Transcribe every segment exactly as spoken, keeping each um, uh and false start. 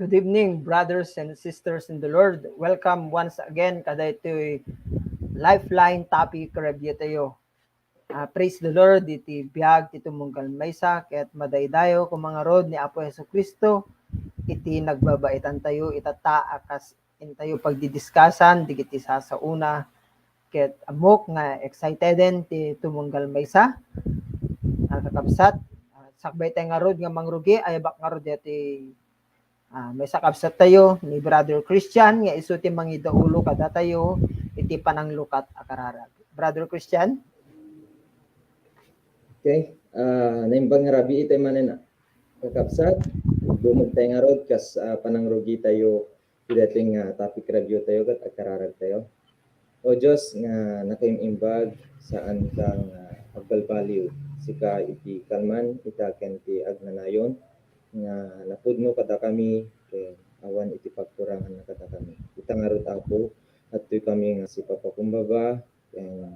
Good evening, brothers and sisters in the Lord. Welcome once again kadaytoy Lifeline Topic Review tayo. Ah, praise the Lord, iti biag ti tumunggal maysa, ket madaydayaw koma ngarud ni Apo Jesu-Cristo iti nagbabaitan tayo itatta a kas intayo pagdidiskasan digiti sasaona. Ket ammok nga excited ti tumunggal maysa, ah, kakabsat. Ah, sakbay tayo ngarud nga mangrugi, ayabak ngarud daytoy, ah, maysa kabsat tayo ni Brother Christian nga isu ti mangidaulo kadatayo iti pananglukat a kararag. Brother Christian? Okay. Ah, naimbag nga rabii tayo manen, ah, kakabsat. Dumog tayo ngarud kas, ah, panangrugi tayo iti daytoy nga topic review tayo ket agkararag tayo. O Dios nga nakaim-imbag, saan ka nga agbalbaliw. Sika iti kalman, ita ken ti agnanayon nga napudno kadakami ken awan iti pagkuranganna kadakami. Ita ngarud, Apo, adtoy kami nga sipapakumbaba ken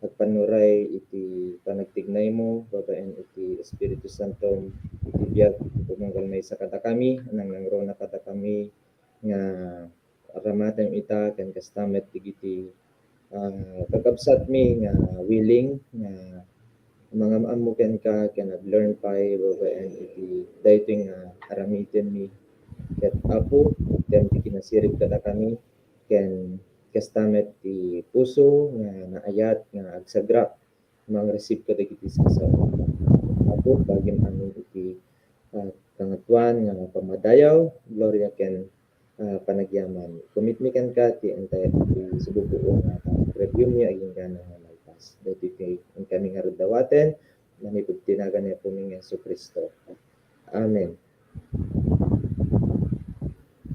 agpannuray iti panagtignaymo babaen iti Espiritu Santom iti biag iti tumunggal maysa kadakami, nangnangruna kadakami nga aramatem ita ken kasta met dagiti, ah, kakabsatmi nga willing nga mangam-ammo kenka ken ag-learn pay babaen iti daytoy nga aramidenmi. Ket Apo, item ti kinasirib kadakami ken kasta met ti puso nga naayat nga agsagrak mangreceive kadagiti sasaona. Apo, bagim amin iti, ah, kangatoan nga pamadayaw, gloria ken, ah, panagyaman. Commitmi kenka ti entire ti subugbuo nga pagreviewmi agingga nga malpas. Daytoy ti inkami ngarud dawaten, manipud ti nagan ni Apomi nga Jesu-Cristo. Amen.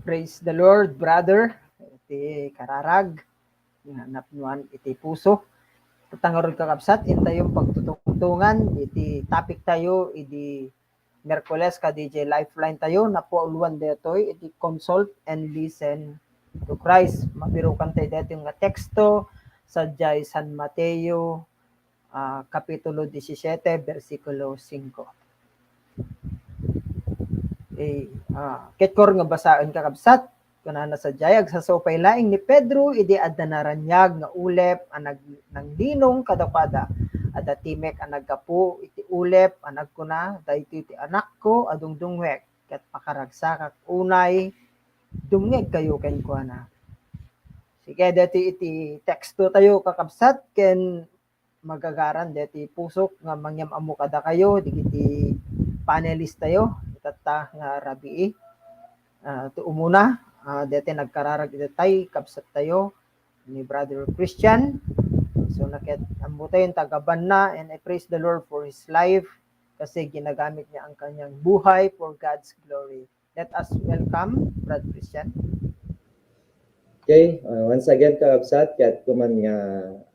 Praise the Lord, brother. Iti kararag nga napnoan iti puso. Ita ngarud, kakabsat, intayon pagtutungtungan iti topic tayo idi Miyerkules kadi jay Lifeline tayo. Napauluan daytoy iti Consult and Listen to Christ. Mabirukan tayo daytoy nga teksto sadiay San Mateo, ah, Kapitulo disisiete, bersikulo singko. Eh, ah, ket kua nga basaen, kakabsat, kunana sadiay, agsasao pay laeng ni Pedro idi adda naraniag nga ulep a nag-, nanglinong kadakuada. Adda timek a naggapu iti ulep a nagkuna, "Daytoy ti Anakko a dungdungngek, ket pakaragsakak unay, dumngegkayo kenkuana." Sige, daytoy iti teksto tayo, kakabsat, ken magagaran daytoy pusok nga mangyam-ammo kadakayo, dagiti panelist tayo, itatta nga rabii. Ah, ti umuna, ah, daytoy nagkararag iti tay, kabsat tayo, ni Brother Christian. So, naket-, ammo tayo, taga Banna, and I praise the Lord for his life. kasi ginagamit niya ang kanyang buhay for God's glory. Let us welcome Brad Christian. Okay, uh, once again, kakabsat, kayatkon man nga,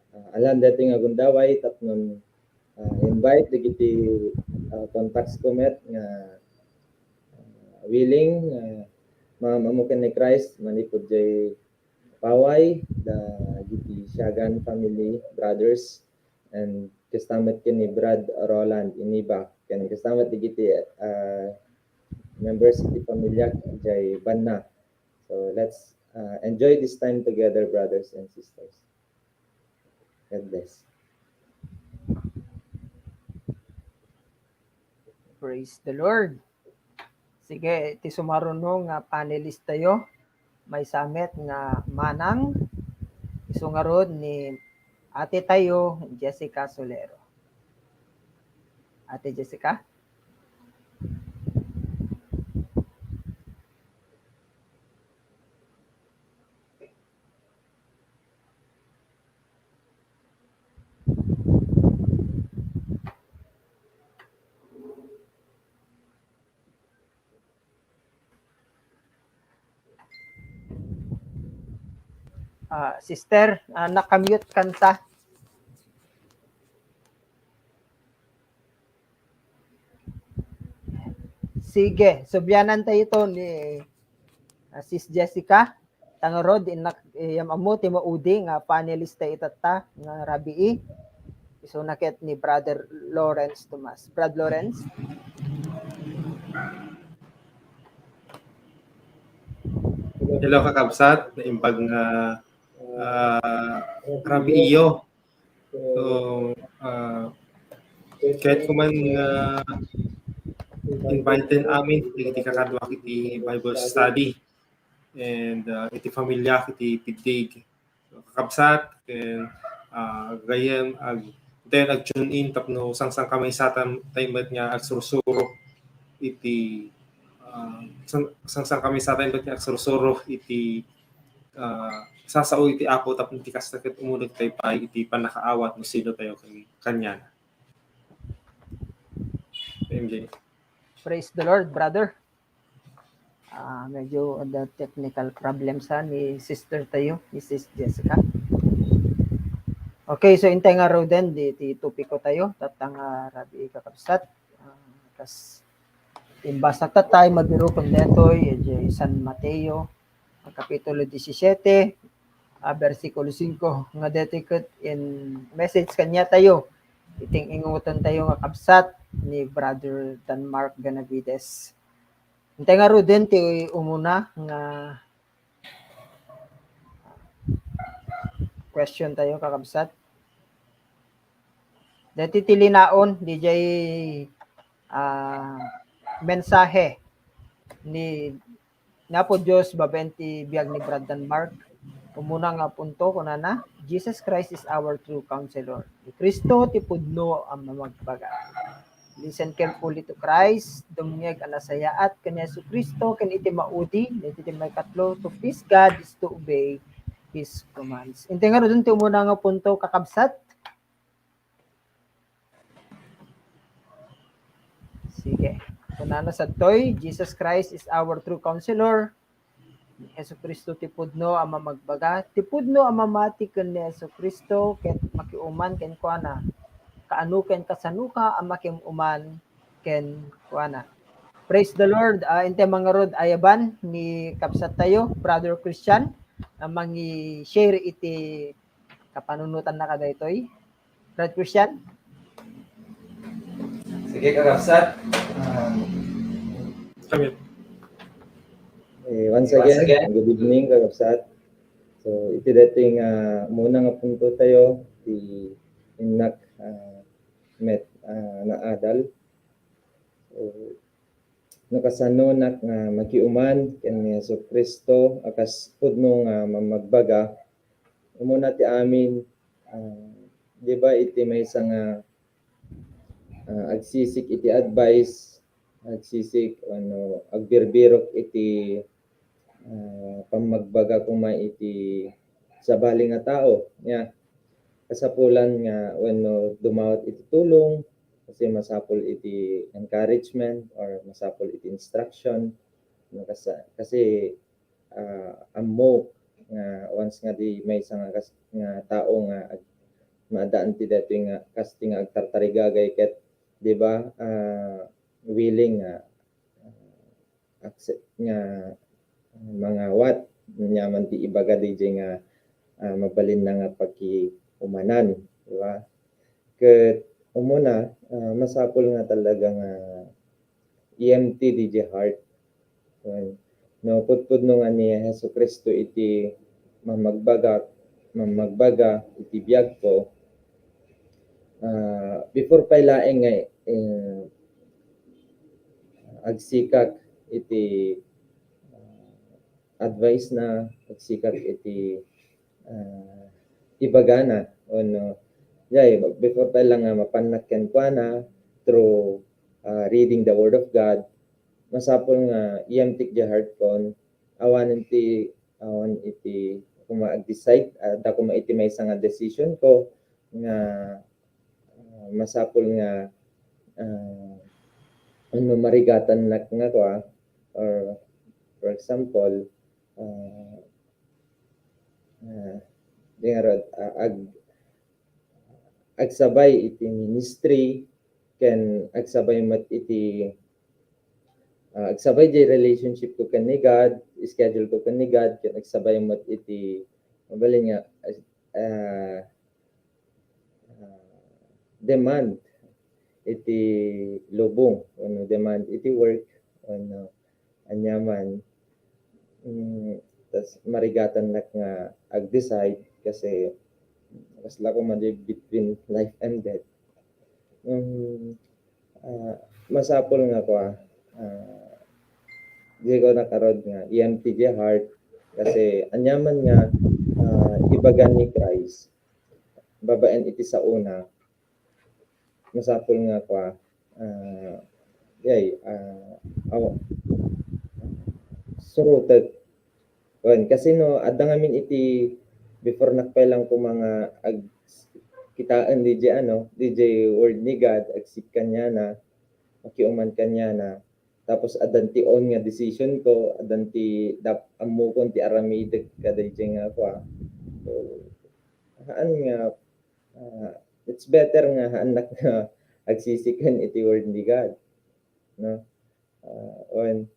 uh, alan daytoy nga gundaway tapno, uh, invite dagiti, uh, contacts ko met nga, uh, willing, uh, maam-ammo ken ni Christ manipud jay paway dagiti Siagan family, brothers, and kasta met ken ni Brad Roland Iniba, ken kasta met dagiti, uh, members iti pamilya jay banna. So let's, uh, enjoy this time together, brothers and sisters. God bless. Praise the Lord. Sige, ti sumaruno nga panelist tayo, maysa met nga manang, isu ngarud ni ate tayo, Jessica Solero. Ate Jessica? Ah, sister, ah, nakamute kanta. Sige, sublianan tayo ito ni, ah, Sis Jessica. Ta ngarud, innak, eh, yam-ammo ti maudi nga panelista itatta nga rabii. Isuna ket ni Brother Lawrence Tomas. Brad Lawrence? Hello, kakabsat. Naimbag nga, ah, rabiiyo. So, ah, kayatkon man nga invite-en amin iti kakaduak iti Bible study and, ah, iti familia iti Piddig. So, kakabsat, ken, ah, gayyem, ag-, then ag-tune in tapno sangsankamaysaten tayo met nga agsursuro iti, ah, sang-, sangsankamaysaten met nga agsursuro iti, ah, sasao iti Apo tapno iti kasta ket umuna tayo pay iti pannakaawat no sino tayo kan-, kaniana. M J. Praise the Lord, brother. Ah, medyo ada technical problem sa ni sister tayo, Missus Jessica. Okay, so intay nga ruden di ti topiko tayo, tatta nga rabii, kakabsat. Ah, kas imbasa tayo, mabirokon detoy, idiay San Mateo, ang Kapitulo disisiete, ah, bersikulo singko, nga detoy ket in-message kaniatayo, iti ing-inguton tayo nga kabsat ni Brother Danmark Benavides. Intay ngaruden ti umuna nga question tayo, kakabsat. Deti ti linaon, diay, ah, mensahe ni, ni Apo Dios babaen ti biag ni Brad Danmark. Umuna nga punto, kunana, "Jesus Christ is our true counselor." Ni Cristo ti pudno a mamagbaga. Listen carefully to Christ, dumngeg a nasayaat ken ni Jesu-Cristo, ken iti maudi, iti maikatlo, to please God is to obey His commands. Intay ngaruden ti umuna nga punto, kakabsat. Sige. Kunana sadtoy, "Jesus Christ is our true counselor." Ni Jesu-Cristo ti pudno a mamagbaga, ti pudno a mamati ken ni Jesu-Cristo ket makiuman kenkuana. Kaano ken kasanoka a makiuman kenkuana? Praise the Lord. Ah, intay ngarud ayaban ni kabsat tayo, Brother Christian, a mangi-share iti kapanunotanna kadaytoy. Brad Christian? Sige, kakabsat. Ah, Kami. Eh, once Once again, again. Good evening, kakabsat. So, iti dating, ah, muna nga punto tayo, ti innak, ah, met, ah, naadal. So, no kasanonak nga makiuman ken ni Jesu-Cristo a kas pudno nga mamagbaga, umuna ti amin, ah, di ba iti maysa nga, ah, agsisik iti advice, agsisik, ano, agbirbirok iti, ah, pammagbaga koma iti sabali nga tao, nia, kasapulan nga wenno dumawat iti tulong, Kasi masapul iti encouragement or masapul iti instruction. Kasi, kasi, ah, ammo nga once nga di maysa nga kas-, nga tao nga ag-, maadaan ti daytoy nga kas ti nga agtartarigagay ket, di ba, ah, willing nga, ah, accept nga mangawat, aniaman ti ibaga diay nga, ah, mabalinna nga pakiumanan, di ba? Ket umuna, ah, masapul nga talaga nga E M T diay heart. Wen, no, pudpudno nga ni Jesu-Cristo iti mamagbaga, mamagbaga iti biagko, ah, before pay laeng nga, eh, agsikak iti, ah, advice na, agsikak iti, ah, ibagana, wenno, jay, before pay lang nga mapannak kenkuana through, ah, reading the Word of God, masapul nga E M T-k diay heartkon, awanen ti, awan iti, koma ag-decide, adda koma iti maysa nga decision ko nga, ah, masapul nga, ah, ano, marigatannak nga kua, or for example, ah, ah, di ngarud, ah, ag-, agsabay iti ministry, ken agsabay met iti, ah, agsabay diay relationship ko ken ni God, schedule ko ken ni God, ken agsabay met iti, mabalin nga, ah, ah, demand iti lubong, wenno demand iti work, wenno aniaman. Mm, tas marigatannak nga ag-decide kasi kasla koma diay between life and death. Mm, ah, masapul nga kua, ah, diay ko nakarod nga E M T diay heart kasi aniaman nga, ah, ibaga ni Christ babaen iti saona, masapul nga kua, ah, jay, ah, aw-, surotek. Wen, kasi no, adda ngamin iti before-nak pay lang koma nga ag-, kitaen diay ano, diay word ni God, agsik kaniana, makiuman kaniana. Tapos addan ti on nga decision ko, addan ti dap-, ammokon ti aramidek kadaydiay nga kua. So, haan nga, ah, it's better nga haannak nga agsisiken iti word ni God, no? Ah, wen,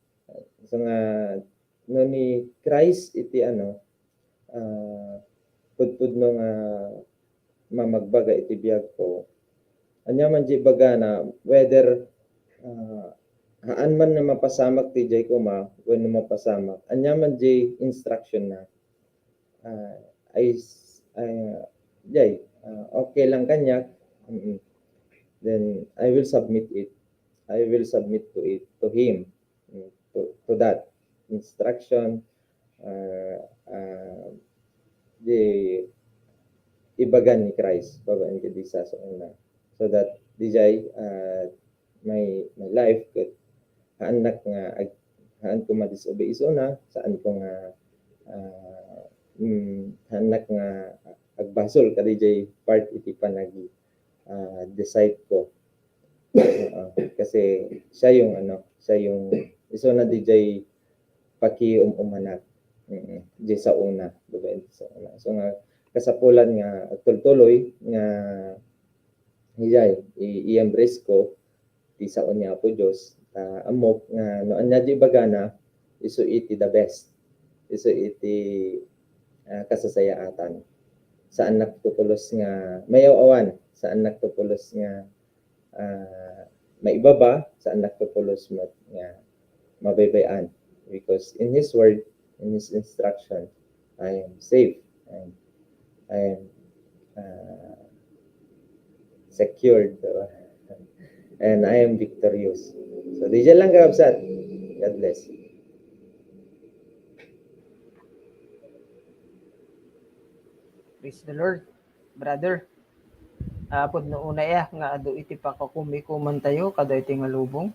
so nga, no ni Christ iti ano, ah, pudpudno nga mamagbaga iti biagko. Aniaman diay ibagana, whether, ah, haan man nga mapasamak ti jay koma, wenno mapasamak, aniaman diay instruction na, ah, ay s-, ah, jay, ah, okay lang kaniak, mm, then I will submit it. I will submit to it, to him, mm, to, to that instruction, ah, ah, diay ibaga ni Christ babaen kadi sa saona. So that diay, ah, my, my life ket haannak nga ag-, haan ko madisobey isuna, saan ko nga, ah, mm, haannak nga agbasol kadiay part iti panagi-, ah, decide ko. Oo, kasi siya yung ano, siya yung isuna diay pakium-umanak. Mm, diay saona, babaen ti saona. So nga, kasapulan nga agtultuloy nga, ijay, i-, i-embrace ko ti sao ni Apo Dios, ta ammok nga no ania diay ibagana, isu iti the best. Isu iti, ah, kasasayaatan. Saannak to pulos nga mayaw-awan, saannak to pulos nga, ah, maibaba, saannak to pulos met nga mabaybay-an. Because in His Word, in His instruction, I am safe. And I am, ah, secured, diba? And I am victorious. So, diay lang, kakabsat. God bless. Praise the Lord, brother. Ah, pudno unay a nga adu iti pakakumikuman tayo kada iti nga lubong.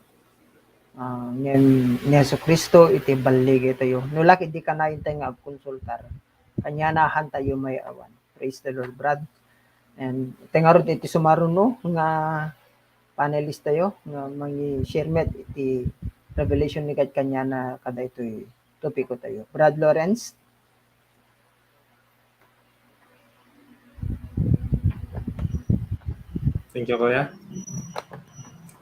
Ah, ngem ni Jesu-Cristo iti balligay tayo. No la ket di kanayon tayo nga agkonsultar, kaniana haan tayo mayaw-awan. Praise the Lord, Brad. And iti ngarud iti sumaruno nga panelist tayo nga mangi-share met iti revelation ni God kaniana kadaytoy topiko tayo. Brad Lawrence? Thank you, Kuya.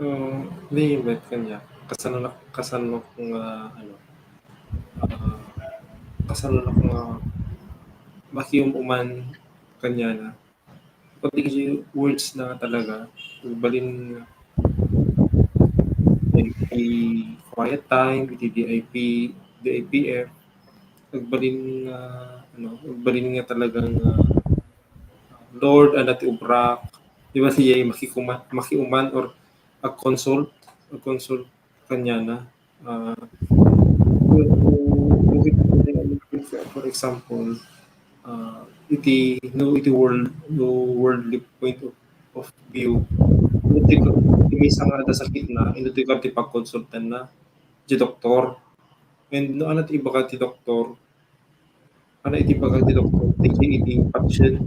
Um, di, bet kanya. Kasano na, kasano nga, ano, ah, kasano na nga makium-uman kaniana. Pati kasi words na talaga, balin nga, like, iti quiet time, iti D I P, D I P F, nagbalin nga, ano, nagbalin nga talagang, ah, Lord, ano ti obrak? Di ba siya makikuma-, makiuman or ag-consult, ag-consult kaniana? Ah, for example, ah, iti, no, iti world, no worldly point of, of view, no, ti, ti may sanga adda sakitna, no, ti, ti pagkonsultanna, ti doktor. And no, ano ti ibaga ti doktor? Ano iti ibaga ti doktor? Ti, iti patient.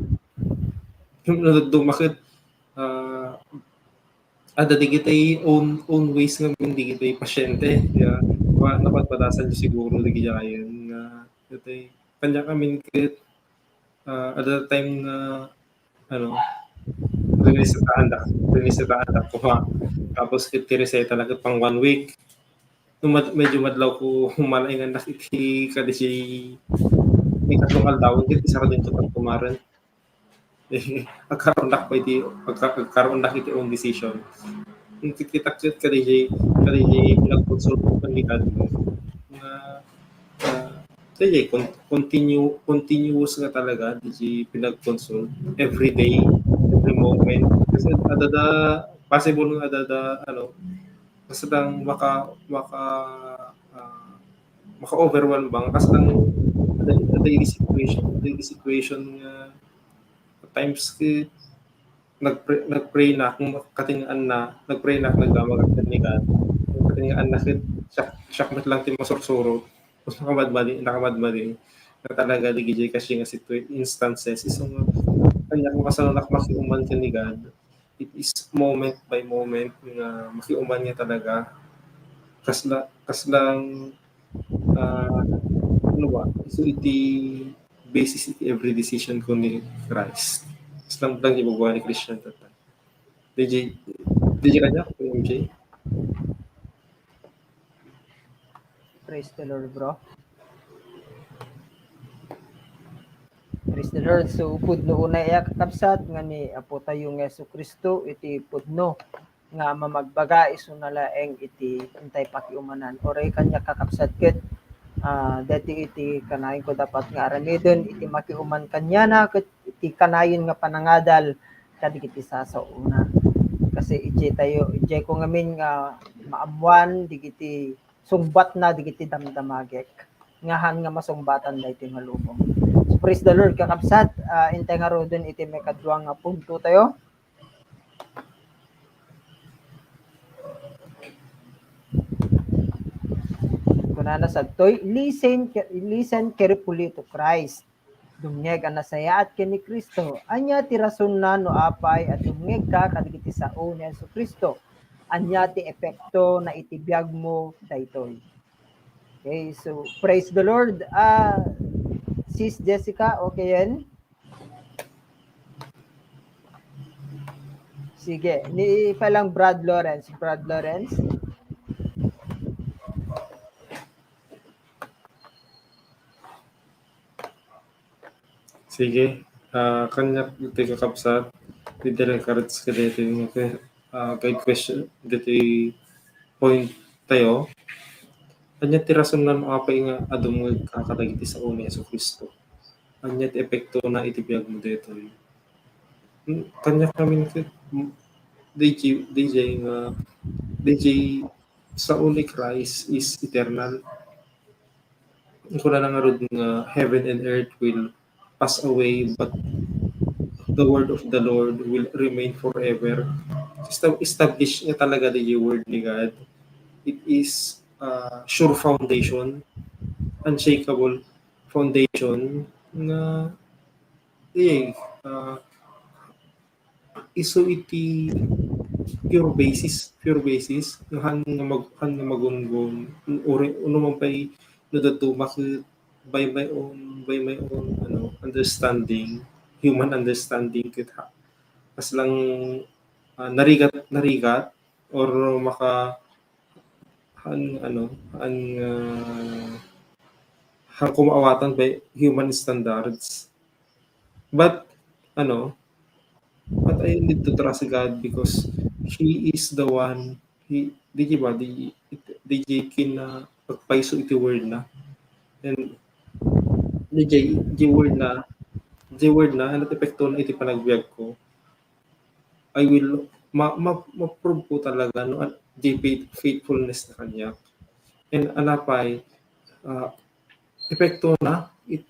No, no, dumaket, ah, adda dagiti own, own ways ngamin dagiti pasyente. Ya, wa-, napatpatasan siguro dagiti ayan nga, dagiti, kanya kami ket, ah, adda time nga, ano, rinisitaandak, rinisitaandak koma. Tapos ket ti reseta na ket pang one week. No, mad-, medyo madlaw ko malaingan na iti kadisi, ikatlong aldaw, ket isara din ko pagkumaren. Eh, agkaroon na ko iti, agka-, agkaroon na iti own decision. Kung kikita ket kadijay, kadijay pinagkonsulto ko ni God nga, ah, kadijay con-, continue, continuous nga talaga, dijay pinagkonsult every day, every moment. Kasi adada, possible nga adada, ano, basta lang maka-, maka-, ah, maka-overwhelm ba nga, kasi lang, the, the daily situation, the daily situation nga, at times, eh, nagpray, nagpray na, kung katingaan na, nagpray na, nagdamag ak ni God. Kung katingaan na, ket siak, siak met lang ti masursuro. Tapos nakamadmadi, nakamadmadi. Na talaga, di gijay kasi nga situa-, instances. Isu nga, kanya kung kasano nak makiuman ka ni God, it is moment by moment nga makiuman nga talaga. Kasla, kaslang, ah, ano ba? So, iti basis iti every decision ko ni Christ. Kaslang lang ibagwa ni Christian tata. D J, D J kanya, Kuya M J? Praise the Lord, bro. Praise the Lord. So, pudno unay a kakabsat nga ni Apo tayo nga Jesu-Cristo, iti pudno nga mamagbaga, isuna laeng iti intay pakiumanan. Uray kaniak kakabsat ket, ah, daytoy iti kanayon ko dapat nga aramiden, iti makiuman kaniana, ket iti kanayon nga panangadal kadagiti sasaona. Kasi idiay tayo, idiay ko ngamin nga maammuan, dagiti sungbatna, dagiti damdamagek. Nga han nga masungbatan daytoy nga lubong. So, praise the Lord, kakabsat. Ah, intay ngaruden iti maikadua nga punto tayo. Kunana sadtoy, "Listen, listen carefully to Christ. Dumngeg a nasayaat ken ni Cristo." Ania ti rasonna no apay a dumngegka kadagiti sao ni Jesu-Cristo? Ania ti epekto na iti biagmo daytoy? Okay, so praise the Lord. Ah, Sis Jessica, okay yan? Sige, ni pa lang Brad Lawrence. Brad Lawrence? Sige. Ah, kaniak iti kakabsat, ti direct cards ka dito yung, ah, guide question, dito point tayo. Ania ti rason na no apay nga dumngegka kadagiti sao ni Jesu-Cristo? Ania ti epekto na iti biag mo dito? Hmm, kaniak ngamin ket, hmm, D J, D J nga, D J, sao ni Christ is eternal. Kunana ngarud nga heaven and earth will pass away, but the word of the Lord will remain forever. Esta-, establish nga talaga the word ni God. It is, uh, sure foundation, unshakable foundation nga, eh, uh, isu iti pure basis, pure basis, nga han nga mag-, han nga magunggon, uri, uno man pay no dadduma ket by my own, by my own, ano, understanding, human understanding ket ha-, kas lang, ah, narigat, narigat, or maka-, han, ano, han, ah, han ko maawatan by human standards. But, ano, but I need to trust God because He is the one, He, di ba, di, di kina pagpayso iti word na. And di jay, di word na, di word na, ano, epekto na iti panagbiag ko. I will, ma-, ma-, ma-prove ko talaga, no, at di faith-, faithfulness na kaniak. And anapay, ah, epekto na, it,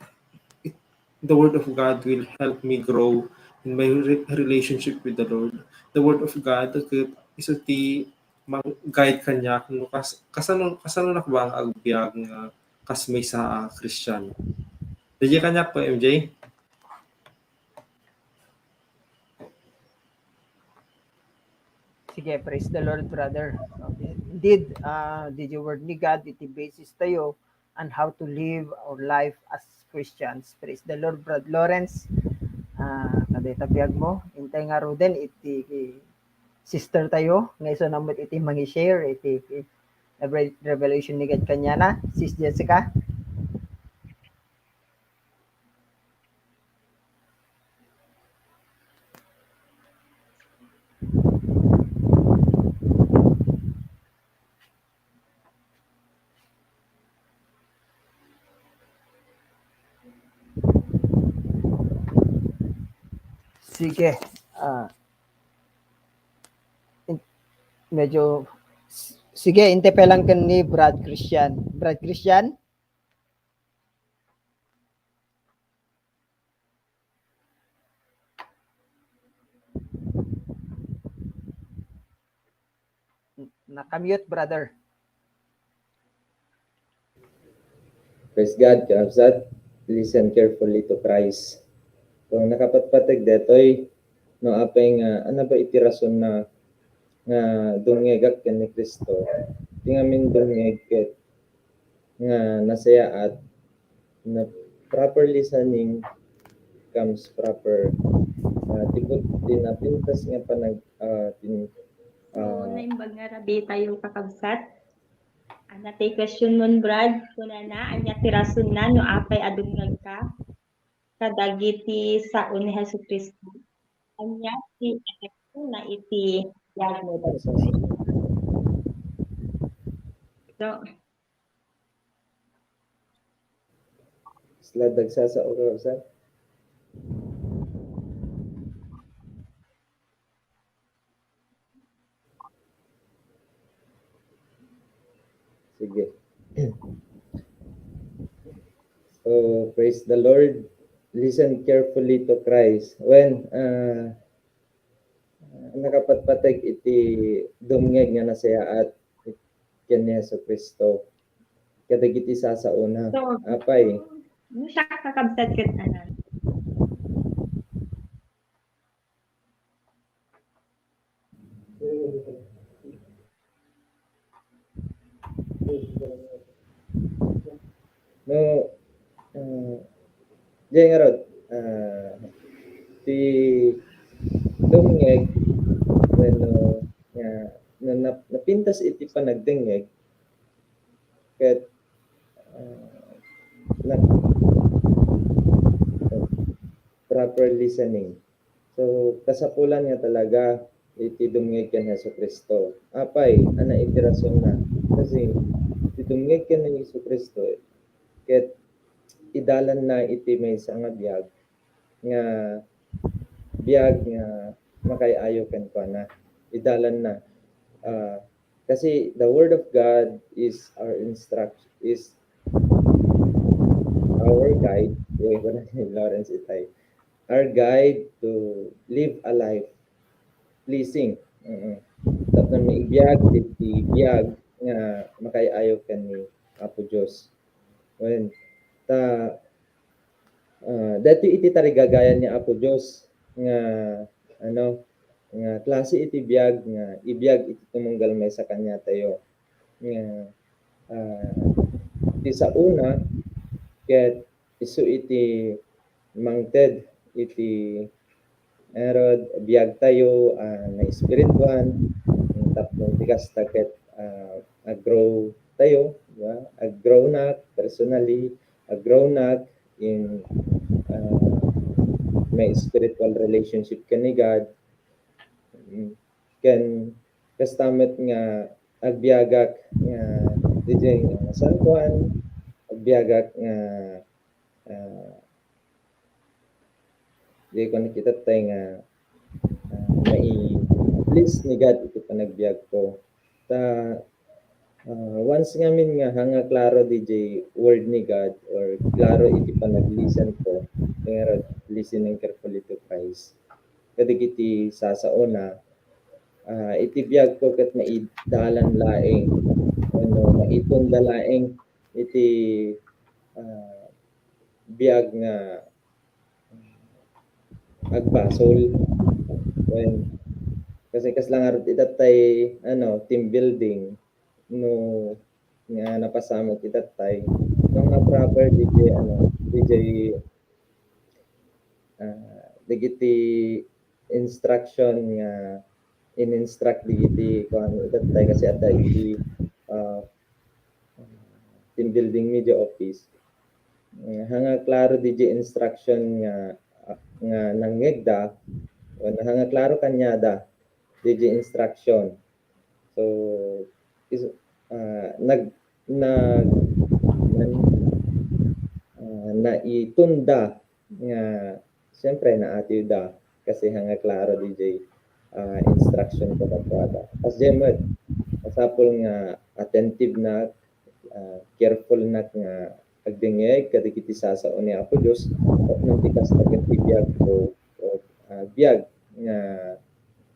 it, the word of God will help me grow in my re-, relationship with the Lord. The word of God, ket isu ti mag-guide kaniak, no, kas-, kasano, kasano nak ba nga agbiag nga kas maysa a Kristiano. Di kaniak po, M J? Sige, praise the Lord, brother. Indeed, ah, di jay word ni God, iti basis tayo on how to live our life as Christians. Praise the Lord, Brad Lawrence. Ah, kadayta biag mo, intay nga ruden, iti sister tayo, nga isu na met iti mangi-share, iti, iti revelation ni God kaniana, Sis Jessica. Sige. Ah, in-, medyo, s-, sige, intay pay lang ken ni Brad Christian. Brad Christian? Naka-mute, brother. Praise God, kakabsat. Listen carefully to Christ. Kung nakapatpateg detoy, no, apay nga, ano ba iti rason na nga dumngegak ken ni Cristo? Ti ngamin dumngeg ket nga nasayaat, na proper listening comes proper, ah, ti put-, ti napintas nga panag-, ah, tin-, ah, naimbag nga rabii tayo, kakabsat. Ania ti question mon, Brad? Kunana, ania ti rasonna no apay a dumngegka kadagiti sao ni Jesu-Cristo? Ania ti epektona iti biagmo dagitoy? So, sila dagsasao, kakabsat. Sige. So, praise the Lord. Listen carefully to Christ. When, ah, nakapatpateg iti dumngeg nga nasayaat ken ni Jesu-Cristo kadagiti sasaona. So, apay, no siak, kakabsat, ket anan. No, ah, diay ngarud, ah, ti dumngeg wenno nga, na, na, napintas iti panagdengngeg ket, ah, na, proper listening. So, kasapulan nga talaga iti dumngeg ken Jesu-Cristo. Apay, ania iti rasonna? Kasi iti dumngeg ken Jesu-Cristo, ket idalanna iti maysa nga biag, nga biag nga makaay-ayo kenkuana. Idalanna, ah, kasi the word of God is our instruct-, is our guide, yung iba na ni Lawrence Itay, our guide to live a life pleasing. Mm. Tapno mabiag iti biag nga makaay-ayo ken ni Apo Dios. Wen, ta, ah, daytoy iti tarigagayan ni Apo Dios nga, ano, nga klase iti biag nga ibiag iti tumunggal maysa kaniatayo. Nga, ah, ti saona, ket isu iti mangted iti ngarud biagtayo, ah, nga espirituan, tapno ti kasta ket, ah, ag-grow tayo, di ba? Ag-grow nak personally, ag-grow nak in, ah, my spiritual relationship ken ni God. Mm. Ken kasta met nga agbiagak nga diay nga santoan, agbiagak nga, ah, diay ko nakita tay nga, ah, mai-please ni God iti panagbiagko. Ta, ah, once ngamin nga, ha, nga klaro diay word ni God or klaro iti panag-listen ko, nga listening carefully to Christ, kadagiti sasaona, ah, iti biag ko ket maidalan laeng, wenno maitunda laeng iti, ah, biag nga agbasol. Wen, kasi kasla ngarud itattay, ano, team building, no, nga napasamak itattay, no, nga proper diay, ano, diay, ah, dagiti instruction nga in-instruct dagiti kuan itattay kasi adda iti, ah, team building media office. Eh, ha nga klaro diay instruction nga, nga nangngegda, wenno ha nga klaro kaniada diay instruction. So, is, ah, nag-, nag-, nan-, ah, naitunda nga, siyempre, naatiwda kasi ha nga klaro diay, ah, instruction kadakuada. Kasdiay met, masapul nga attentive nak, ah, careful nak nga agdengngeg kadagiti sasao ni Apo Dios, tapno ti kasta ket ti biag ko, o, ah, biag nga,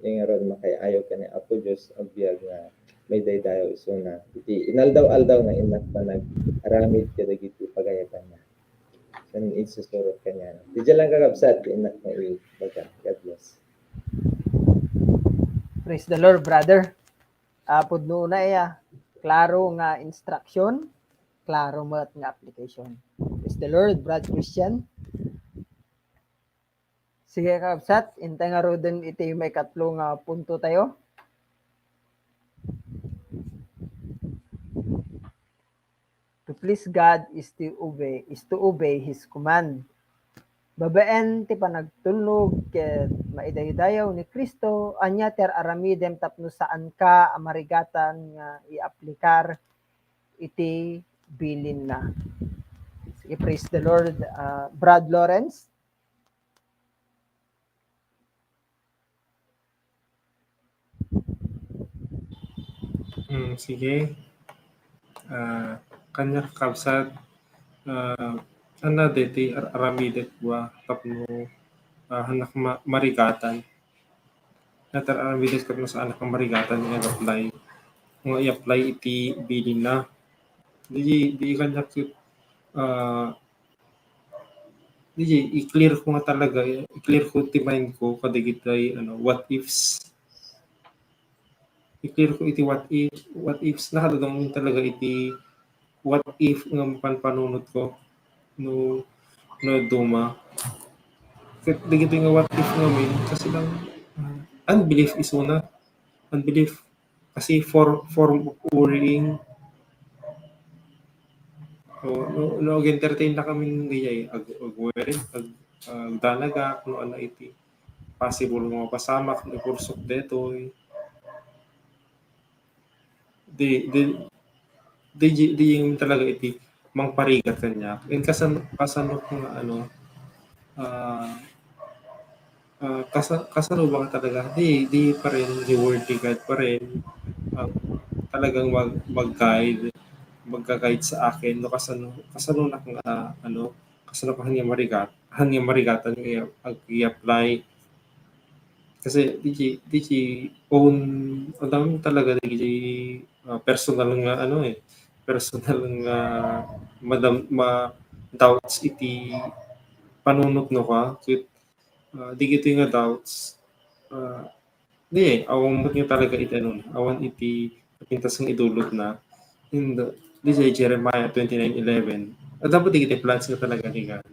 nga ngarud makay-ayo ken ni Apo Dios, agbiag nga maidaydayaw isuna. Iti inaldaw-aldaw nga innak panag-aramid kadagiti pagayatanna. Ken insusurot kaniana. Diay lang, kakabsat, ti innak maibaga. God bless. Praise the Lord, brother. Ah, pudno na iya. Klaro nga instruction, klaro met nga application. Praise the Lord, Brad Christian. Sige, kakabsat, intay ngaruden iti maikatlo nga punto tayo. To please God is to obey, is to obey His command. Babaen ti panagtulnog ket maidaydayaw ni Cristo, ania ti ar-aramidem tapno saanka a marigatan nga iaplikar iti bilinna? Sige, praise the Lord, ah, Brad Lawrence. Hmm, sige. Ah, kaniak, kakabsat, ah, ania daytoy ar-, aramidek wa tapno, ah, hannak ma-, marigatan. Ania ti ar-aramidek tapno saannak a marigatan nga i-apply, nga i-apply iti bilinna. Di, di kaniak, ah, Di, i-clear ko nga talaga, i-clear ko ti mind ko kadagiti, ano, what ifs. I-clear ko iti what if, what ifs. Nakadadong talaga iti what if nga panpanunot ko no, no duma. Ket dagiti nga what if ngamin, kasi lang, ah, unbelief isuna. Unbelief. Kasi for-, form of worrying. So, no, no, ag-entertain na kami diay, ag-, ag-worry, ag-, agdanagak, no, ania iti possible nga mapasamak, no, pursok detoy. Di, di, di, di, di yung talaga iti mangparigat kaniak. And kasan-, kasano ko nga, ano, ah, ah, kasa-, kasano ba nga talaga? Di, di pa rin, di word ni God pa rin. Ah, talagang mag-, mag-guide, magga-guide sa akin, no? Kasano, kasano na nga, ano, kasano ka hanya marigat, hanya marigatan nga i-, ag-, i-apply. Kasi di, di, di own, ang dami talaga, di, ah, personal nga, ano eh, personal nga madam-, ma-, doubts iti panunot no ka, ket, ah, di iti nga doubts, ah, Di, awan met nga talaga iti ano, awan iti napintas nga idulotna. In the, di sa Jeremiah twenty-nine eleven, adda met dagiti plans nga talaga ni God.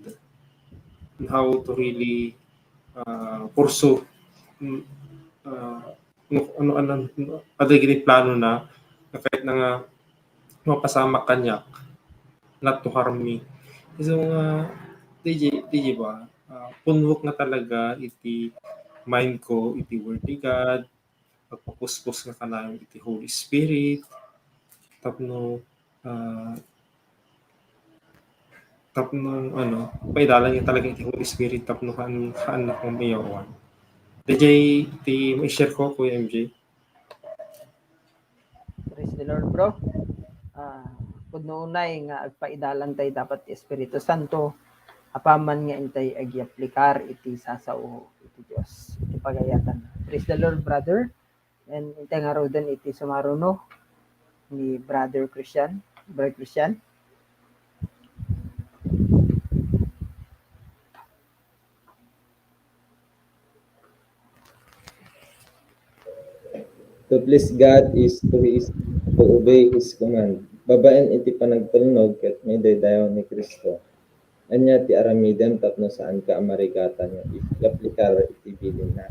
And how to really, uh, pursue, mm, uh, no, ano, ano, ano, adda dagiti planona, na kahit na nga mapasamak kaniak, not to harm me. So nga, D J, D J ba, ah, punwek nga talaga iti mind ko, iti word ni God, agpapuspos nga kanayon iti Holy Spirit, tapno, ah, tapno, ano, paidalan nga talaga iti Holy Spirit, tapno haan, haannak mamayawan. D J, ti ma-share ko, Kuya M J. Praise the Lord, bro. Ah, pudno unay nga agpaidalan tay dapat ti Espiritu Santo, apaman nga intay agyaplikar iti sasao iti Dios, iti pagayatan. Praise the Lord, brother. And intay ngaruden iti sumaruno ni Brother Christian. Brother Christian. To please God is to his, to obey his command. Babaen iti panagtulnog ket maidaydayaw ni Cristo. Ania ti aramidem tapno saanka a marigatan nga i-, i-aplikar iti bilinna?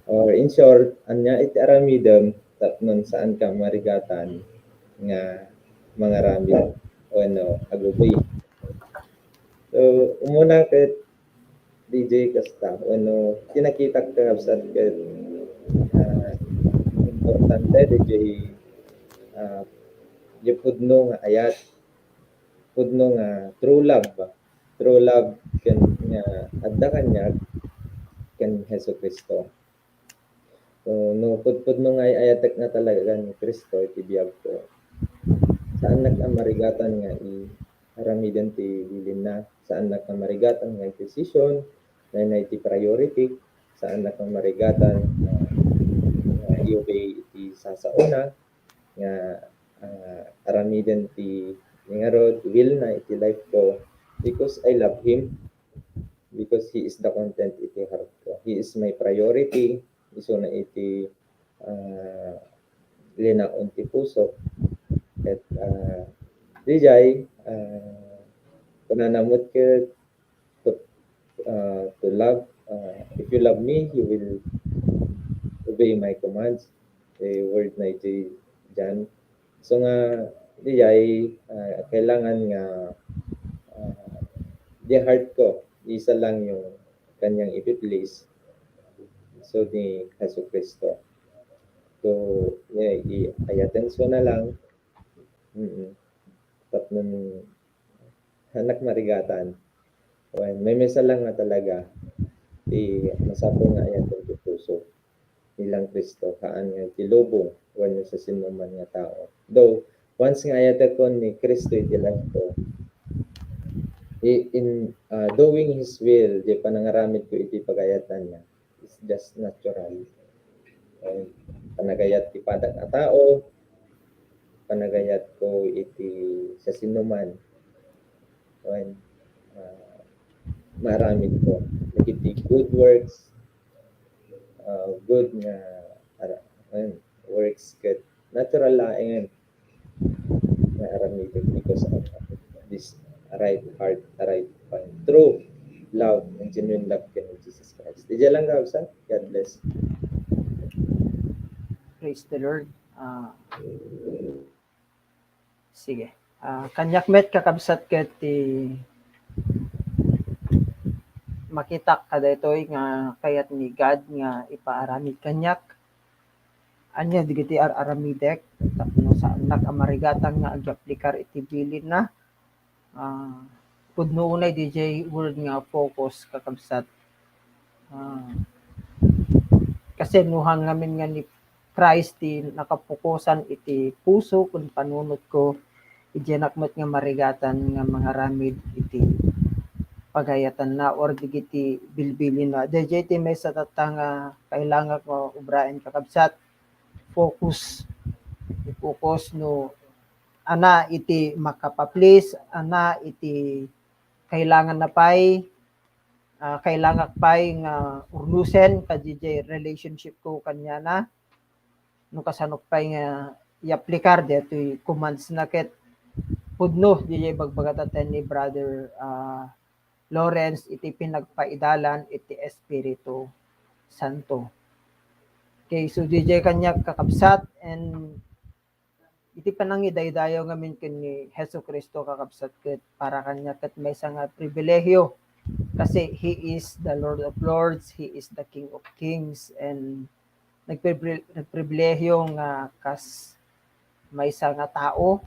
Or in short, ania iti aramidem tapno saanka a marigatan nga mangaramid wenno agubli? So, umuna ket D J kasta, wenno, ti nakitak kakabsat ket, ah, importante, D J, ah, di pudno nga ayat, pudno nga true love, true love ken, nga adda kaniak ken Jesu-Cristo. So, no pudpudno nga ay-ayatek nga talaga ni Cristo iti biagko, saannak a marigatan nga i-, aramiden ti bilinna. Saannak a marigatan nga decision, nay-nay ti priority. Saannak a marigatan nga, nga i-obey iti sasaona nga, ah, aramiden ti ngarud, will na iti life ko because I love him, because he is the content iti heart ko. He is my priority. Isuna iti, ah, linaon ti puso. Ket, ah, D J, ah, kunana met ket, to, ah, to love, ah, "If you love me, you will obey my commands." Eh, word na iti John. So nga, D J, ah, kailangan nga, ah, di heart ko, isa lang yung kanyang ipi-please. So, ni Jesu Cristo. So, yeah, i-, i-attend ko na lang. Mm-mm. Tapno, anak marigatan. Wen, maymaysa lang nga talaga, ti masapul nga ayaten ti puso. Ni lang Cristo, haan nga iti lubong, wenno sa sinuman nga tao. Though, once nga ayatekon ni Cristo iti life ko, i-, in, ah, doing His will, di panangaramid ko iti pagayatanna, is just natural. Wen, panagayat ti padak a tao, panagayat ko iti sa sinuman. Wen, ah, maaramid ko dagiti good works, ah, good nga ara-, wen, works ket natural laeng nga aramidek because of this right heart, right mind, true love, and genuine love ken Jesus Christ. Di lang, kabsat. God bless. Praise the Lord. Ah, sige. Ah, kaniak met, kakabsat, ket ti makitak kadaytoy nga kayat ni God nga ipaaramid kaniak. Ania dagiti ar-aramidek tapno saannak a marigatan nga agyaplikar iti bilinna? Ah, pudno unay D J word nga focus, kakabsat. Ah, kasi nuhan ngamin nga ni Christ ti nakapukosan iti puso ken panunotko, idianak met nga marigatan nga mangaramid iti pagayatanna or dagiti bilbilinna. D J ti maysa tatta nga kailangan nga ubraen, kakabsat. Focus. Focus no ana iti makapa-please, ana iti kailanganna pay, ah, kailangak pay nga urnusen kadi jay relationship ko kaniana. No kasanok pay nga i-aplikar daytoy commands na ket pudno jay ibagbagataten ni Brother, ah, Lawrence iti pinagpaidalan iti Espiritu Santo. Okay, so jay kaniak kakabsat, and iti panangidaydayaw ngamin ken ni Jesu-Cristo kakabsat ket para kaniak ket maysa nga pribilehiyo, kasi He is the Lord of Lords, He is the King of Kings, and nagpribri-, nagpribilehiyo nga kas maysa nga tao,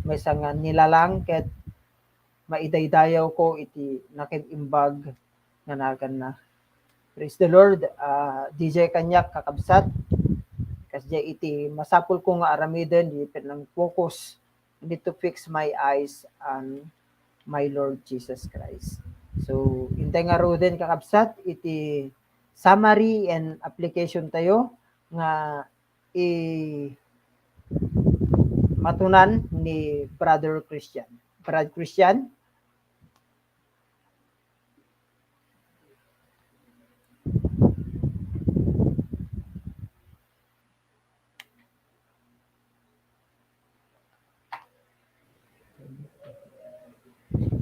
maysa nga nilalang ket maidaydayaw ko iti nakim-imbag nga naganna. Praise the Lord. Ah, D J kaniak kakabsat. Kasdiay iti masapul ko nga aramiden, di nang focus. I need to fix my eyes on my Lord Jesus Christ. So, intay ngaruden kakabsat iti summary and application tayo nga i-, matunan ni Brother Christian. Brad Christian?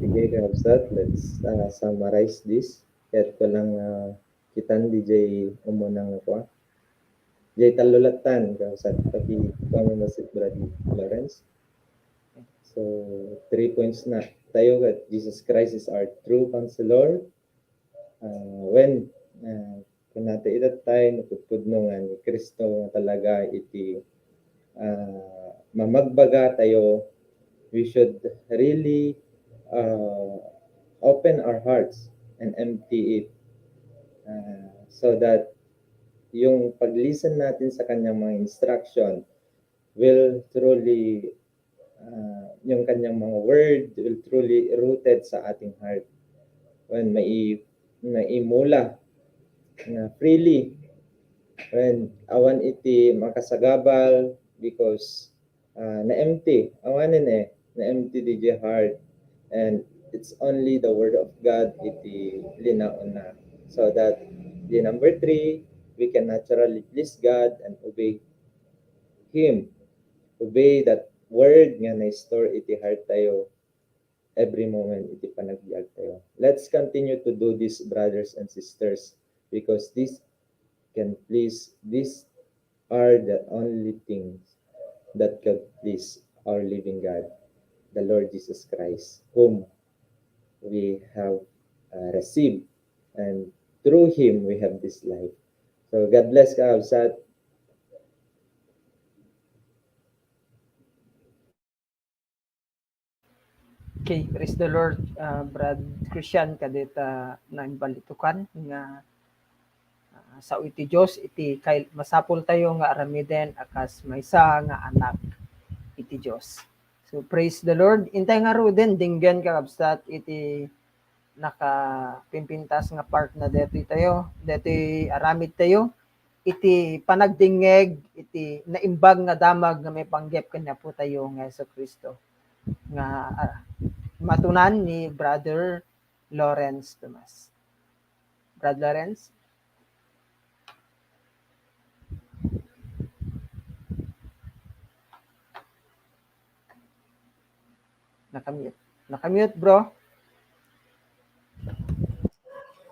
Sige, Kabsat, let's, uh, summarize this. Ket ko lang, uh, kitan di jay umuna nga kua. Jay tallo lattan, Kabsat, pati kami masip Brad Lawrence. So, three points na. Tayo ket Jesus Christ is our true counselor. Ah, when, ah, kunata ita tayo, napudpudno nga ni Cristo nga talaga iti, ah, mamagbaga tayo, we should really, ah, open our hearts and empty it, ah, so that yung pag-listen natin sa kanyang mga instruction will truly, ah, yung kanyang mga word will truly rooted sa ating heart. When mai-, maimula na freely, when awan iti makasagabal because, ah, na-empty, awanen eh, na-empty di jay heart. And it's only the word of God iti linaonna. So that the number three, we can naturally please God and obey Him. Obey that word nga na-store iti heart tayo every moment iti panagbiag tayo. Let's continue to do this, brothers and sisters, because this can please, these are the only things that could please our living God, the Lord Jesus Christ, whom we have, uh, received, and through Him we have this life. So, God bless, Kabsat. Okay, praise the Lord, ah, Brad Christian, kadita naimbalitukan nga, ah, sao iti Dios, iti kay-, masapul tayo nga aramiden a kas maysa nga anak iti Dios. So, praise the Lord. Intay ngaruden, dinggen kakabsat iti nakapimpintas nga part na detoy tayo, detoy aramid tayo, iti panagdingngeg iti naimbag nga damag nga maipanggep ken ni Apo tayo nga Jesu-Cristo. Nga, ah, matunan ni Brother Lawrence Tomas. Brad Lawrence? Nakamute. Nakamute, bro.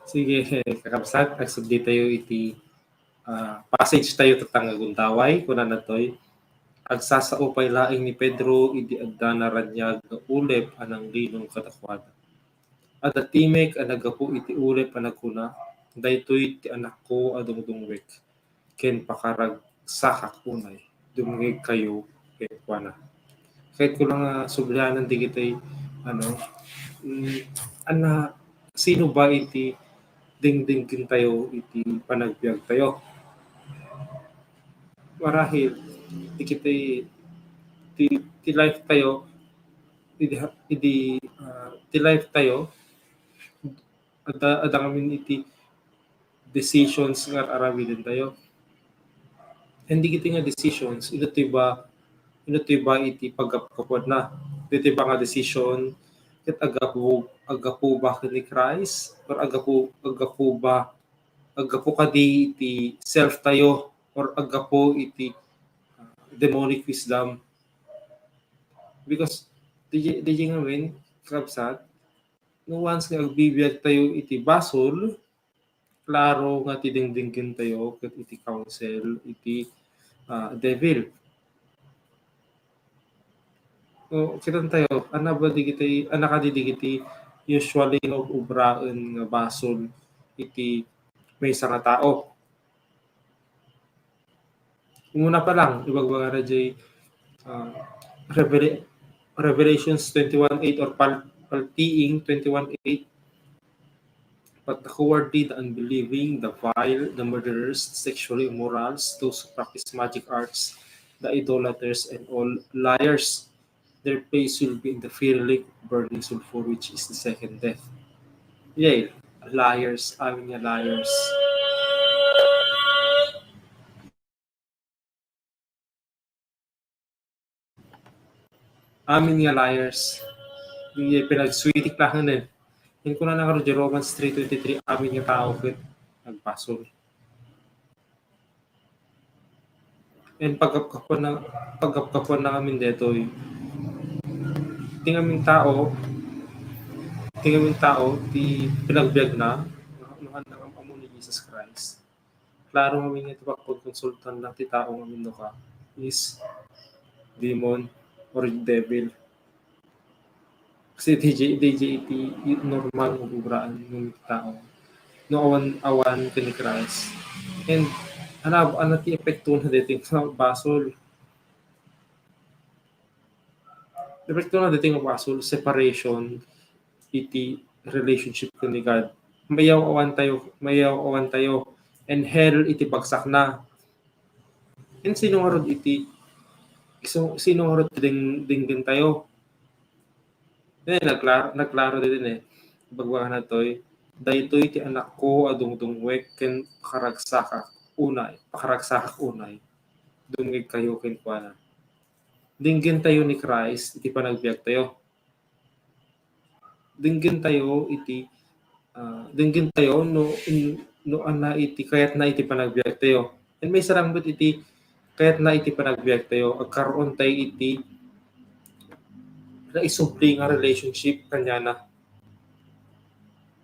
Sige, kakabsat, agsubli tayo iti, ah, passage tayo tatta nga gundaway, kunana toy, agsasao pay laeng ni Pedro idi addana raniag nga ulep a nanglinong kadakuada. Adda timek a naggapu iti ulep a nagkuna, "Daytoy ti Anakko a dungdungwek." ken pakaragsakak unay, dumngegkayo kenkuana. Kayatko lang nga sublianan dagiti, ano, mm, ana, sino ba iti dingdinggen tayo iti panagbiag tayo? Marahil, dagiti, ti, ti life tayo, idi, idi, ah, ti life tayo, adda, adda ngamin iti decisions nga ar-aramiden tayo. And dagiti nga decisions, inuttoy ba, inuttoy ba iti pagkapkapuatna? Dagiti ba nga decision, Ket aggapu, aggapu ba ken ni Christ? Or aggapu, aggapu ba, aggapu kadi iti self tayo? Or aggapu iti, uh, demonic wisdom? Because, D J, D J ngamin, kabsat, no once nga agbibiag tayo iti basol, klaro nga ti dingdinggen tayo ket iti counsel iti, ah, devil. No, kitan tayo, anna ba digiti, anna kadi digiti usually nga ubraen nga basol iti maysa nga tao? Umuna pa lang, ibagbagana jay, ah, Revela-, Revelations twenty-one eight or Pal-, Paltiing twenty-one eight. But the cowardly, the unbelieving, the vile, the murderers, the sexually immorals, those who practice magic arts, the idolaters, and all liars, their place will be in the fiery lake of burning sulfur, which is the second death. Yay, liars, amin nga liars. Amin nga liars. Di pinagsuitik lang eh. Yung kuna na karo di Romans three twenty-three, amin nga tao ket nagbasol. And pagkapkapuan na, pagkapkapuan na amin detoy. Ti ngamin tao, ti ngamin tao, ti pinagbiag na, no, no, no, amo ni Jesus Christ. Klaro ngamin nga ti pagkonsultan na ti tao ngamin no ka is demon or devil. Kasi D J, D J iti normal nga ubraan ng tao. No awan, awan ken ni Christ. And ano, ano ti epekto na dito basol? Epekto na dito basol, separation iti relationship ken ni God. Mayaw-awan tayo, mayaw-awan tayo. And hell iti bagsak na. And sino nga rod iti, so, sino nga rod ding, dinggen tayo? Eh, nagklar-, nagklaro din eh. Bagbagana toy, daytoy ti anakko a dungdungwek ken pakaragsakak unay, pakaragsakak unay. Dumngeg kayo kenkuana. Dinggen tayo ni Christ iti panagbiag tayo. Denggen tayo iti, ah, denggen tayo no, no anna iti kayatna iti panagbiag tayo. And maysa lang met iti kayatna iti panagbiag tayo, agkaroon tayo iti naisubli nga relationship kaniana.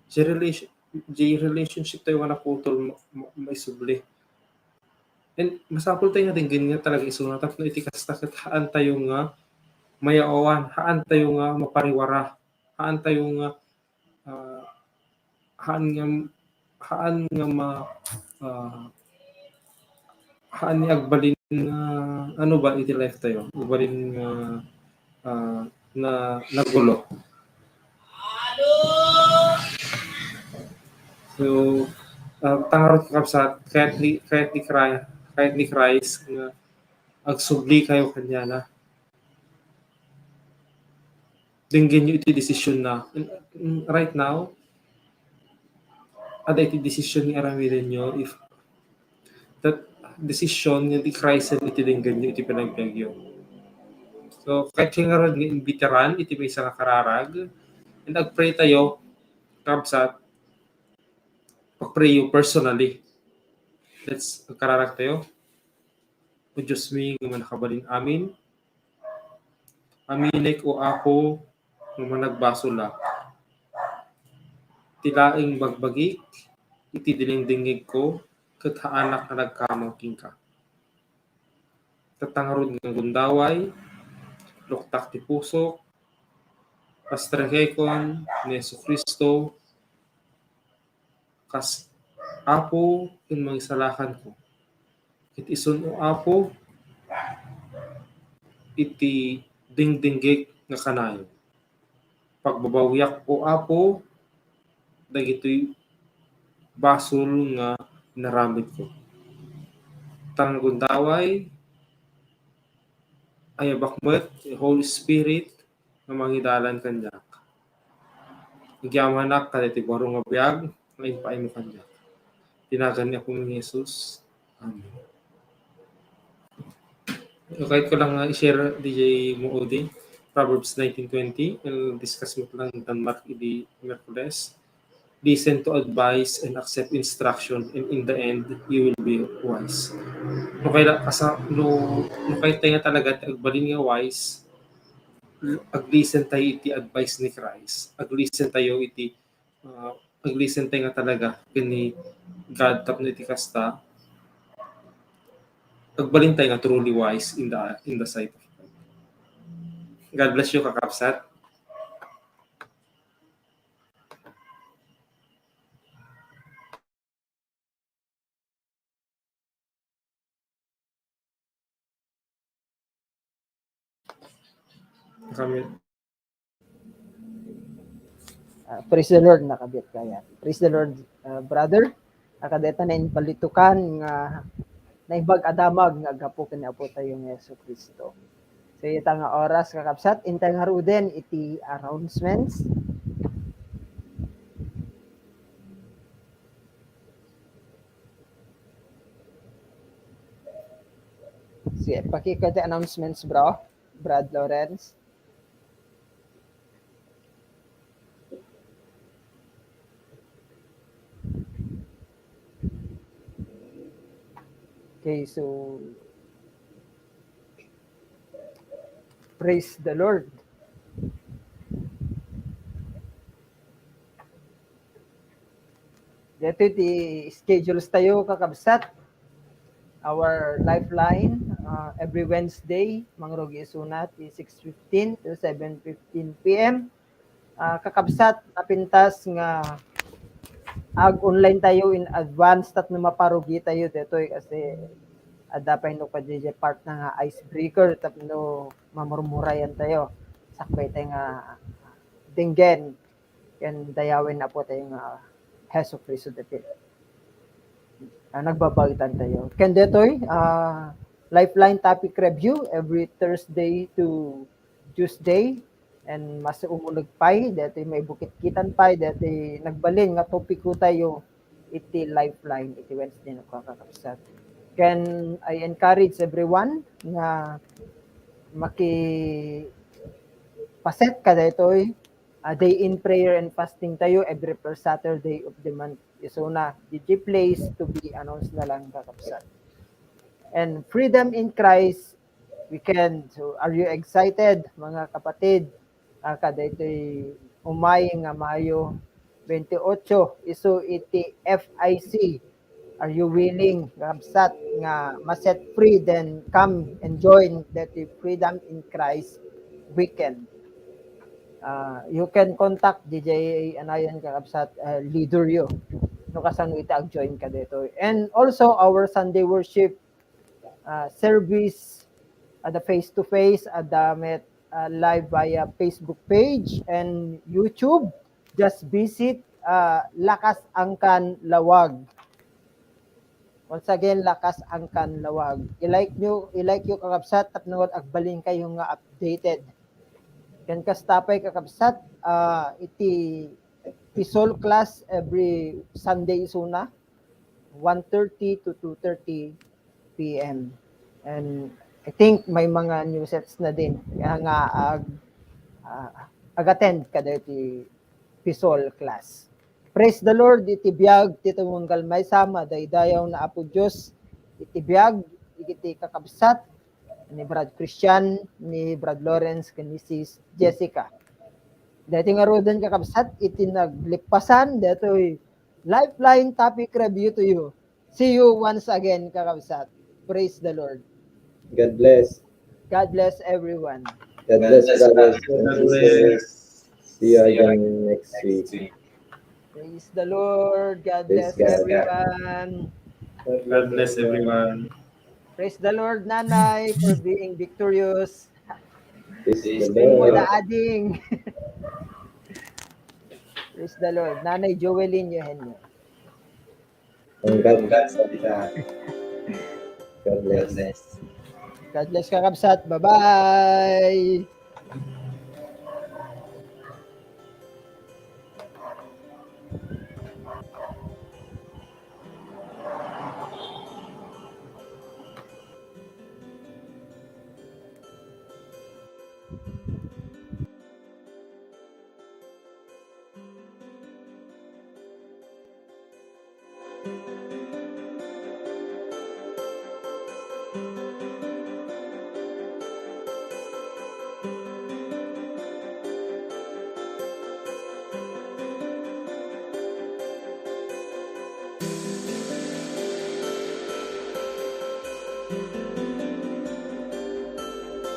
Di relation-, di relationship tayo nga naputol, ma-, ma-, maisubli. And masapul tayo nga denggen nga talaga isuna tapno iti kasta ket haan tayo nga mayaw-awan, haan tayo nga mapariwara, haan tayo nga, ah, haan nga, haan nga ma-, ah, haan nga agbalin nga, ano ba iti life tayo? Agbalin nga, ah, na nagulo. So, ah, tangarot ka sa, kayat ni, kayat ni Christ, kayat ni Christ nga agsubli kayo kaniana. Denggen yo iti desisyon na. And, mm, right now, ada iti desisyon nga aramiden yo if that decision nga di Christ iti denggen yo iti panagbiag yo. So, kayat nga rod nga imbitaran iti maysa nga kararag, and agpray tayo, kabsat, pag-pray yo personally. Let's, kararag tayo. O Diyos mi, nga mannakabalin amin. Aminek, O Apo, nga managbasolak. Ti laeng bagbagik, iti dinengdengngegko, ket haanak nga nagkamang kenka. Tatta ngarud nga gundaway, luktak ti pusok, pastrekekon ni Jesu-Cristo, kas Apo ken Mangisalakanko. Ket isun, O Apo, iti dingdinggek nga kanayon. Pagbabawiak, O Apo, dagitoy basol nga inaramidko. Tan gundaway, ayabak met ti Holy Spirit nga mangidalan kaniak. Agyamanak kadagiti baro nga biag nga impaaymo kaniak. Ti nagan ni Apomi Jesus. Amen. Okay, ko lang nga i-share, D J Moody. Proverbs nineteen twenty, el-discuss met lang Denmark idi Miyerkules. Listen to advice and accept instruction, and in the end, you will be wise. No kayat, asa, no, no kayat tayo nga talaga ti agbalin nga wise, ag-listen tayo iti advice ni Christ. Ag-listen tayo iti, ah, ag-listen tayo nga talaga ken ni God tapno iti kasta, agbalin tayo nga truly wise in the, in the sight of God. God bless you, kakabsat. Kami. Ah, praise the Lord, nakabit kaya. Praise the Lord, ah, brother. Nakadeta na imbalitukan nga naimbag a damag nga aggapu ken ni Apo tayo nga Jesu Cristo. So, ita nga oras, kakabsat, intay nga ruden iti announcements. Si, pakita ti announcements, bro. Brad Lawrence. Okay, so praise the Lord. Dito ti schedules tayo, kakabsat. Our lifeline, uh, every Wednesday, mangrugi isuna ti six fifteen to seven fifteen P M. Uh, kakabsat, napintas nga ag-online tayo in advance tapno maparugi tayo ditoy kasi adda pay no kadi part na nga icebreaker tapno mamurmurayan tayo. Sakbay tayo nga denggen ken dayawen Apo tayo nga Jesu Cristo ditoy. Ah, nagbabagitan tayo. Ken detoy, ah, Lifeline topic review every Thursday to Tuesday. And mas umulog pay, detoy maibukitkitan pay, detoy nagbalin nga topiko tayo iti Lifeline, iti Wednesday no kakabsat. Ken I encourage everyone nga makipaset kadaytoy a day in prayer and fasting tayo every first Saturday of the month. Isuna, D J Place to be announced na lang, kakabsat. And Freedom in Christ Weekend. So, are you excited, mga kapatid? Ah, kadaytoy umay nga Mayo twenty-eight, isu iti F I C. Are you willing, kakabsat, nga ma-set free, then come and join that Freedom in Christ Weekend? Uh, you can contact D J Anayan, kakabsat, uh, leader you. No kasano iti ag-join kadaytoy. And also our Sunday worship, uh, service at the face-to-face, at the met, uh, live via Facebook page and YouTube. Just visit, uh, Lakas Angkan Lawag. Once again, Lakas Angkan Lawag. I-like nyo, i-like nyo, kakabsat, tapno agbalin kayo nga updated. Ken kasta pay, kakabsat, ah, iti P SOL class every Sunday isuna, one thirty to two thirty P M. And I think may mga new sets na din nga, nga ag, ah, ag-attend kada iti P SOL class. Praise the Lord, iti biag ti tumunggal maysa, madaydayaw na Apo Dios iti biag iti kakabsat ni Brad Christian, ni Brad Lawrence, ken ni Sis Jessica. Daytoy ngaruden, kakabsat, iti naglippasan, daytoy Lifeline topic review to you. See you once again, kakabsat. Praise the Lord. God bless. God bless everyone. God bless, brothers and God sisters. bless. See you again next week. Praise the Lord. God Praise bless God. Everyone. God bless everyone. Praise the Lord, Nanay, for being victorious. Praise the Testimony Lord. na ading. Praise the Lord. Nanay Joeline Eugenio. Ang God bless. God bless. God bless, kakabsat. Bye-bye.